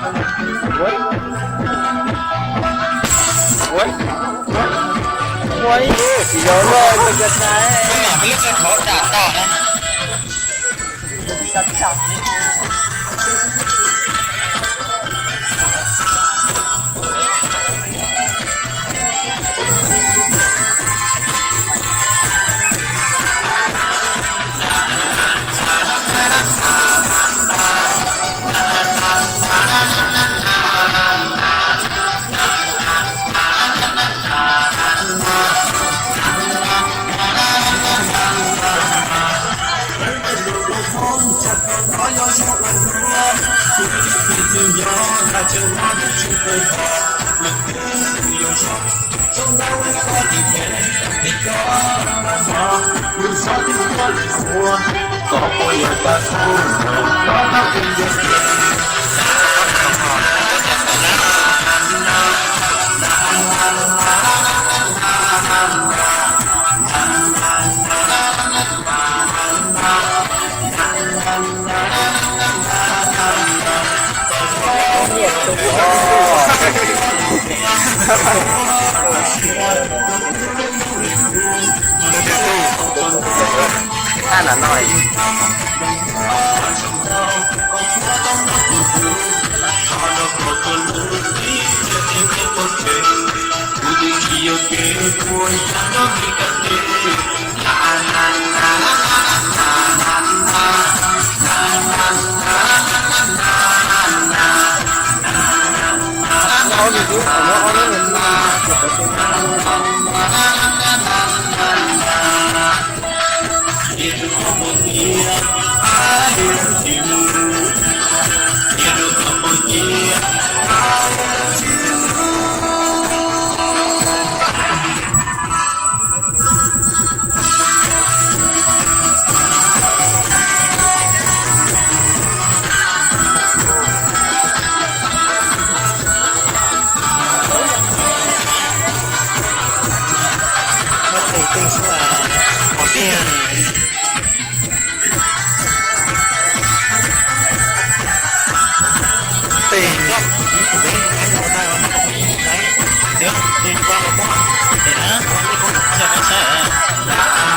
Ua, ua, ua, tsis yog luaj, tsis yog tag.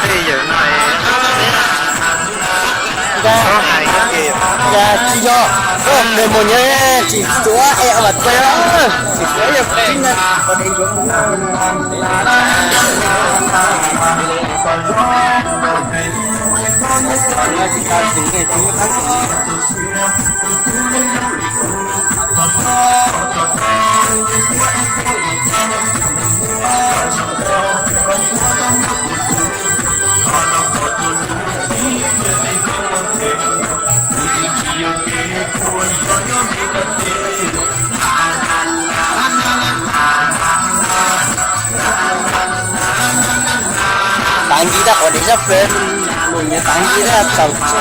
Tej yawm no, nca, nca tsis yog, nws mus nyob tsis tsuav es mas tsuav, tsis tsuav yog tib na. Tav nkis tag qhov dev zaj pem, mus nyias tav nkis tag tsaus tsa.